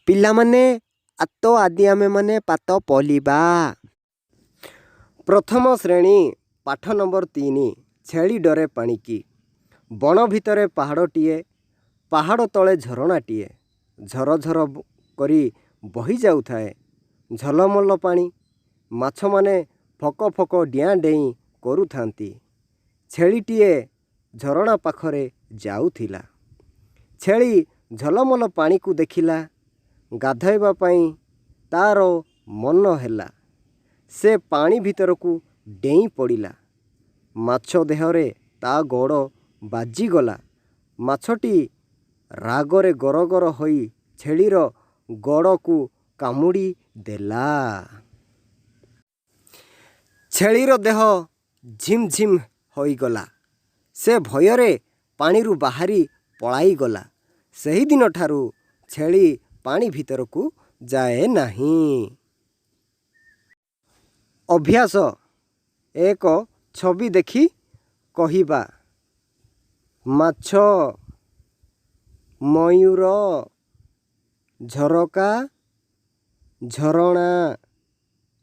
ପିଲାମାନେ ଆତ ଆଦି ଆମେମାନେ ପାତ ପଲିବା। ପ୍ରଥମ ଶ୍ରେଣୀ ପାଠ ନମ୍ବର 3, ଛେଳି ଡରେ ପାଣିକି। ବଣ ଭିତରେ ପାହାଡ଼ଟିଏ, ପାହାଡ଼ ତଳେ ଝରଣାଟିଏ। ଝରଝର କରି ବହି ଯାଉଥାଏ ଝଲମଲ ପାଣି। ମାଛମାନେ ଫକ ଫକ ଡିଆଁ ଡେଇଁ କରୁଥାନ୍ତି। ଛେଳିଟିଏ ଝରଣା ପାଖରେ ଯାଉଥିଲା। ଛେଳି ଝଲମଲ ପାଣିକୁ ଦେଖିଲା। ଗାଧୋଇବା ପାଇଁ ତା'ର ମନ ହେଲା। ସେ ପାଣି ଭିତରକୁ ଡେଇଁ ପଡ଼ିଲା। ମାଛ ଦେହରେ ତା' ଗୋଡ଼ ବାଜିଗଲା। ମାଛଟି ରାଗରେ ଗରଗର ହୋଇ ଛେଳିର ଗୋଡ଼କୁ କାମୁଡ଼ି ଦେଲା। ଛେଳିର ଦେହ ଝିମ୍ ଝିମ୍ ହୋଇଗଲା। ସେ ଭୟରେ ପାଣିରୁ ବାହାରି ପଳାଇଗଲା। ସେହିଦିନଠାରୁ ଛେଳି ପାଣି ଭିତରକୁ ଯାଏ ନାହିଁ। ଅଭ୍ୟାସ 1, ଛବି ଦେଖି କହିବା। ମାଛ, ମୟୂର, ଝରକା, ଝରଣା,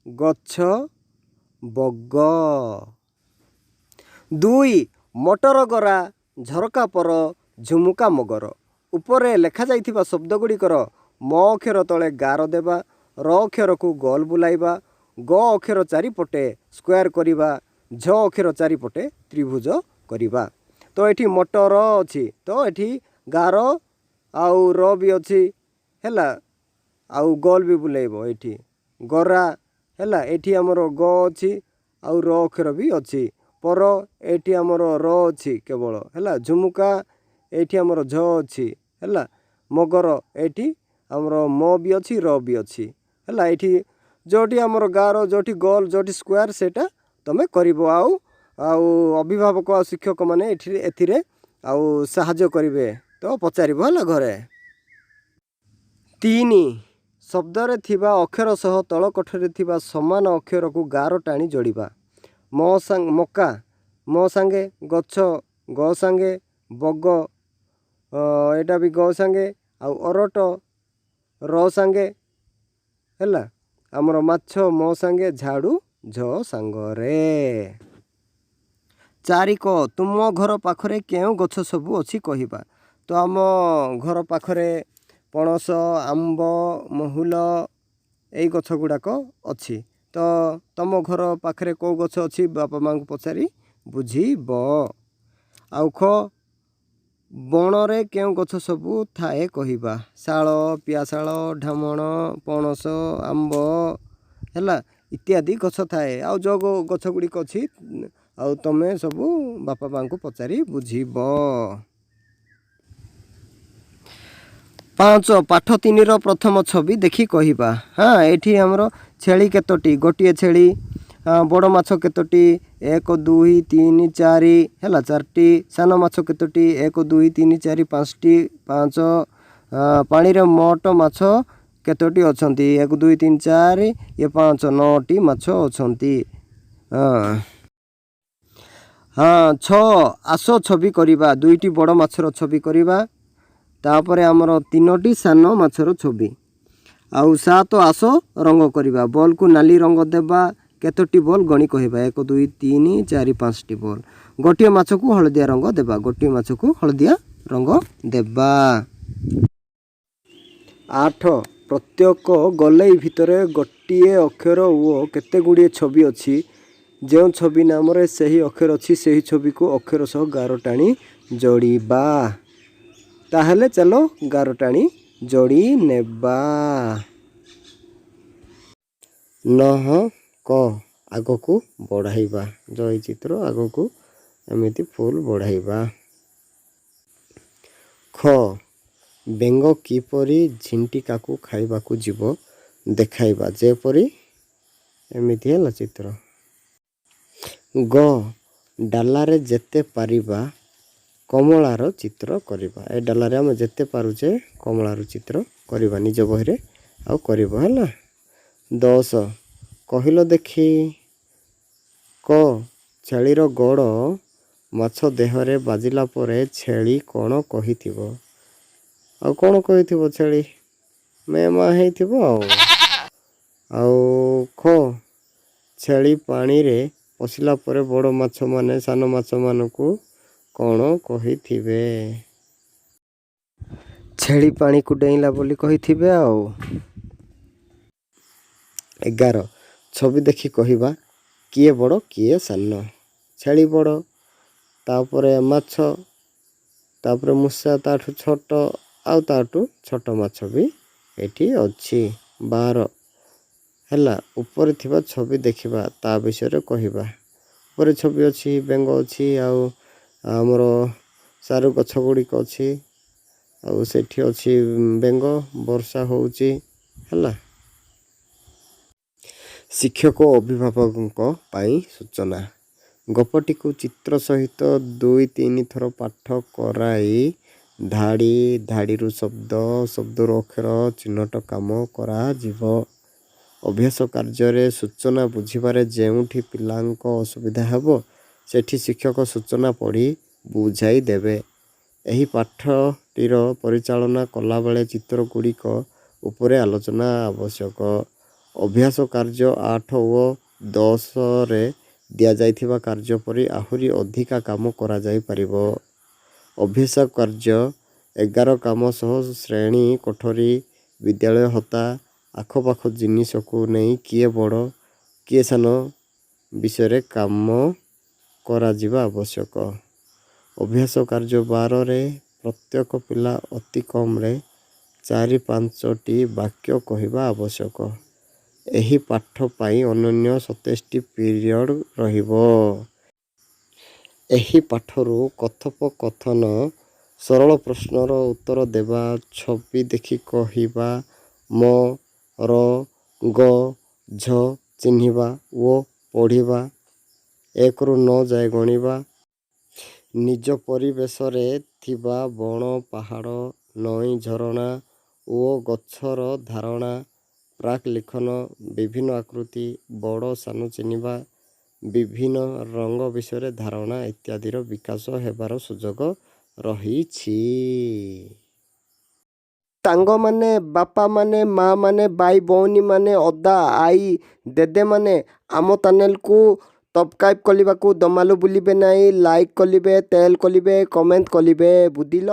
ଗଛ, ବଗ। 2, ମଟର ଗରା, ଝରକା ପର, ଝୁମୁକା ମଗର। ଉପରେ ଲେଖାଯାଇଥିବା ଶବ୍ଦ ଗୁଡ଼ିକର ମ ଅକ୍ଷର ତଳେ ଗାର ଦେବା, ର ଅକ୍ଷରକୁ ଗୋଲ ବୁଲାଇବା, ଗ ଅକ୍ଷର ଚାରିପଟେ ସ୍କୋୟାର କରିବା, ଝ ଅକ୍ଷର ଚାରିପଟେ ତ୍ରିଭୁଜ କରିବା। ତ ଏଠି ମଟର ଅଛି, ତ ଏଠି ଗାର ଆଉ ର ବି ଅଛି, ହେଲା, ଆଉ ଗୋଲ ବି ବୁଲେଇବ। ଏଇଠି ଗରା ହେଲା, ଏଠି ଆମର ଗ ଅଛି ଆଉ ର ଅକ୍ଷର ବି ଅଛି। ପର, ଏଇଠି ଆମର ର ଅଛି କେବଳ, ହେଲା। ଝୁମୁକା, ଏଇଠି ଆମର ଝ ଅଛି, ହେଲା। ମଗର, ଏଇଠି ଆମର ମ ବି ଅଛି, ର ବି ଅଛି, ହେଲା। ଏଇଠି ଯେଉଁଠି ଆମର ଗାର, ଯେଉଁଠି ଗୋଲ, ଯେଉଁଠି ସ୍କୋୟାର, ସେଇଟା ତୁମେ କରିବ। ଆଉ ଅଭିଭାବକ ଆଉ ଶିକ୍ଷକମାନେ ଏଠି ଏଥିରେ ଆଉ ସାହାଯ୍ୟ କରିବେ, ତ ପଚାରିବ, ହେଲା, ଘରେ। 3, ଶବ୍ଦରେ ଥିବା ଅକ୍ଷର ସହ ତଳ କୋଠରେ ଥିବା ସମାନ ଅକ୍ଷରକୁ ଗାର ଟାଣି ଯୋଡ଼ିବା। ମ ସାଙ୍ଗ ମକା, ମ ସାଙ୍ଗେ, ଗଛ ଗ ସାଙ୍ଗେ, ବଗ ଏଇଟା ବି ଗ ସାଙ୍ଗେ, ଆଉ ଅରଟ ର ସାଙ୍ଗେ, ହେଲା। ଆମର ମାଛ ମ ସାଙ୍ଗେ, ଝାଡ଼ୁ ଝ ସାଙ୍ଗରେ। 4 କ, ତୁମ ଘର ପାଖରେ କେଉଁ ଗଛ ସବୁ ଅଛି କହିବା। ତ ଆମ ଘର ପାଖରେ ପଣସ, ଆମ୍ବ, ମହୁଲ ଏଇ ଗଛ ଗୁଡ଼ାକ ଅଛି। ତ ତୁମ ଘର ପାଖରେ କେଉଁ ଗଛ ଅଛି, ବାପା ମାଆଙ୍କୁ ପଚାରି ବୁଝିବ। ଆଉ ଖ, ବଣରେ କେଉଁ ଗଛ ସବୁ ଥାଏ କହିବା। ଶାଳ, ପିଆଶାଳ, ଢାମଣ, ପଣସ, ଆମ୍ବ, ହେଲା, ଇତ୍ୟାଦି ଗଛ ଥାଏ। ଆଉ ଯେଉଁ ଗଛ ଗୁଡ଼ିକ ଅଛି, ଆଉ ତୁମେ ସବୁ ବାପା ମାଆଙ୍କୁ ପଚାରି ବୁଝିବ। 5, ପାଠ 3ର ପ୍ରଥମ ଛବି ଦେଖି କହିବା। ହଁ, ଏଇଠି ଆମର ଛେଳି କେତୋଟି? ଗୋଟିଏ ଛେଳି। ବଡ଼ ମାଛ କେତୋଟି? 1, 2, 3, 4, ହେଲା, ଚାରିଟି। ସାନ ମାଛ କେତୋଟି? 1, 2, 3, 4, 5ଟି, 5। ପାଣିରେ ମୋଟ ମାଛ କେତୋଟି ଅଛନ୍ତି? 1, 2, 3, 4, ଇଏ 5, 9ଟି ମାଛ ଅଛନ୍ତି। ହଁ, 6, ଆସ ଛବି କରିବା। ଦୁଇଟି ବଡ଼ ମାଛର ଛବି କରିବା, ତାପରେ ଆମର ତିନୋଟି ସାନ ମାଛର ଛବି। ଆଉ 7, ଆସ ରଙ୍ଗ କରିବା। ବଲ୍କୁ ନାଲି ରଙ୍ଗ ଦେବା। କେତୋଟି ବଲ୍ ଗଣି କହିବା। 1, 2, 3, 4, 5ଟି ବଲ୍। ଗୋଟିଏ ମାଛକୁ ହଳଦିଆ ରଙ୍ଗ ଦେବା। ଗୋଟିଏ ମାଛକୁ ହଳଦିଆ ରଙ୍ଗ ଦେବା। 8, ପ୍ରତ୍ୟେକ ଗୋଲେଇ ଭିତରେ ଗୋଟିଏ ଅକ୍ଷର ଓ କେତେ ଗୁଡ଼ିଏ ଛବି ଅଛି। ଯେଉଁ ଛବି ନାମରେ ସେହି ଅକ୍ଷର ଅଛି, ସେହି ଛବିକୁ ଅକ୍ଷର ସହ ଗାର ଟାଣି ଯୋଡ଼ିବା। ତାହେଲେ ଚାଲ ଗାର ଟାଣି ଯୋଡ଼ି ନେବା। 9 କ, ଆଗକୁ ବଢ଼ାଇବା। ଜୟ ଚିତ୍ର ଆଗକୁ ଏମିତି ଫୁଲ ବଢ଼ାଇବା। ଖ, ବେଙ୍ଗ କିପରି ଝିଣ୍ଟିକାକୁ ଖାଇବାକୁ ଯିବ ଦେଖାଇବା, ଯେପରି ଏମିତି ହେଲା ଚିତ୍ର। ଗ, ଡାଲାରେ ଯେତେ ପାରିବା କମଳାର ଚିତ୍ର କରିବା। ଏ ଡାଲାରେ ଆମେ ଯେତେ ପାରୁଛେ କମଳାର ଚିତ୍ର କରିବା, ନିଜ ବହିରେ ଆଉ କରିବ, ହେଲା। 10, କହିଲ ଦେଖି। କ, ଛେଳିର ଗୋଡ଼ ମାଛ ଦେହରେ ବାଜିଲା ପରେ ଛେଳି କ'ଣ କହିଥିବ? ଆଉ କ'ଣ କହିଥିବ ଛେଳି? ମେ ମା ହେଇଥିବ। ଆଉ ଆଉ ଖ, ଛେଳି ପାଣିରେ ପଶିଲା ପରେ ବଡ଼ ମାଛମାନେ ସାନ ମାଛମାନଙ୍କୁ କ'ଣ କହିଥିବେ? ଛେଳି ପାଣିକୁ ଡେଇଁଲା ବୋଲି କହିଥିବେ। ଆଉ 11, ଛବି ଦେଖି କହିବା କିଏ ବଡ଼, କିଏ ସାନ? ଛେଳି ବଡ଼, ତାପରେ ମାଛ, ତାପରେ ମୂଷା ତାଠୁ ଛୋଟ, ଆଉ ତାଠୁ ଛୋଟ ମାଛ ବି ଏଠି ଅଛି। 12 ହେଲା, ଉପରେ ଥିବା ଛବି ଦେଖିବା, ତା ବିଷୟରେ କହିବା। ଉପରେ ଛବି ଅଛି, ବେଙ୍ଗ ଅଛି, ଆଉ ଆମର ସାରୁ ଗଛ ଗୁଡ଼ିକ ଅଛି, ଆଉ ସେଠି ଅଛି ବେଙ୍ଗ, ବର୍ଷା ହେଉଛି। ହେଲା। ଶିକ୍ଷକ ଓ ଅଭିଭାବକଙ୍କ ପାଇଁ ସୂଚନା: ଗପଟିକୁ ଚିତ୍ର ସହିତ ଦୁଇ ତିନି ଥର ପାଠ କରାଇ ଧାଡ଼ି, ଧାଡ଼ିରୁ ଶବ୍ଦ, ଶବ୍ଦରୁ ଅକ୍ଷର ଚିହ୍ନଟ କାମ କରାଯିବ। ଅଭ୍ୟାସ କାର୍ଯ୍ୟରେ ସୂଚନା ବୁଝିବାରେ ଯେଉଁଠି ପିଲାଙ୍କ ଅସୁବିଧା ହେବ, ସେଠି ଶିକ୍ଷକ ସୂଚନା ପଢ଼ି ବୁଝାଇ ଦେବେ। ଏହି ପାଠଟିର ପରିଚାଳନା କଲାବେଳେ ଚିତ୍ରଗୁଡ଼ିକ ଉପରେ ଆଲୋଚନା ଆବଶ୍ୟକ। ଅଭ୍ୟାସ କାର୍ଯ୍ୟ 8 ଓ 10ରେ ଦିଆଯାଇଥିବା କାର୍ଯ୍ୟ ପରି ଆହୁରି ଅଧିକା କାମ କରାଯାଇପାରିବ। ଅଭ୍ୟାସ କାର୍ଯ୍ୟ 11 କାମ ସହ ଶ୍ରେଣୀ କୋଠରୀ, ବିଦ୍ୟାଳୟ ହତା, ଆଖପାଖ ଜିନିଷକୁ ନେଇ କିଏ ବଡ଼, କିଏ ସାନ ବିଷୟରେ କାମ କରାଯିବା ଆବଶ୍ୟକ। ଅଭ୍ୟାସ କାର୍ଯ୍ୟ 12ରେ ପ୍ରତ୍ୟେକ ପିଲା ଅତି କମରେ ଚାରି ପାଞ୍ଚଟି ବାକ୍ୟ କହିବା ଆବଶ୍ୟକ। ଏହି ପାଠ ପାଇଁ ଅନନ୍ୟ 27ଟି ପିରିୟଡ଼ ରହିବ। ଏହି ପାଠରୁ କଥୋପକଥନ, ସରଳ ପ୍ରଶ୍ନର ଉତ୍ତର ଦେବା, ଛବି ଦେଖି କହିବା, ମ, ର, ଗ, ଝ ଚିହ୍ନିବା ଓ ପଢ଼ିବା, 1ରୁ 9 ଯାଏ ଗଣିବା, ନିଜ ପରିବେଶରେ ଥିବା ବଣ, ପାହାଡ଼, ନଈ, ଝରଣା ଓ ଗଛର ଧାରଣା, ପ୍ରାକ୍ ଲିଖନ, ବିଭିନ୍ନ ଆକୃତି, ବଡ଼ ସାନ ଚିହ୍ନିବା, ବିଭିନ୍ନ ରଙ୍ଗ ବିଷୟରେ ଧାରଣା ଇତ୍ୟାଦିର ବିକାଶ ହେବାର ସୁଯୋଗ ରହିଛି। ସାଙ୍ଗମାନେ, ବାପାମାନେ, ମାଆମାନେ, ଭାଇ ଭଉଣୀମାନେ, ଅଦା, ଆଈ, ଦେଦେମାନେ, ଆମ ଚ୍ୟାନେଲକୁ ସବସ୍କ୍ରାଇବ୍ କରିବାକୁ ଦମାଲୁ ଭୁଲିବେ ନାହିଁ। ଲାଇକ୍ କରିବେ, ସେୟାର କରିବେ, କମେଣ୍ଟ କରିବେ, ବୁଝିଲ।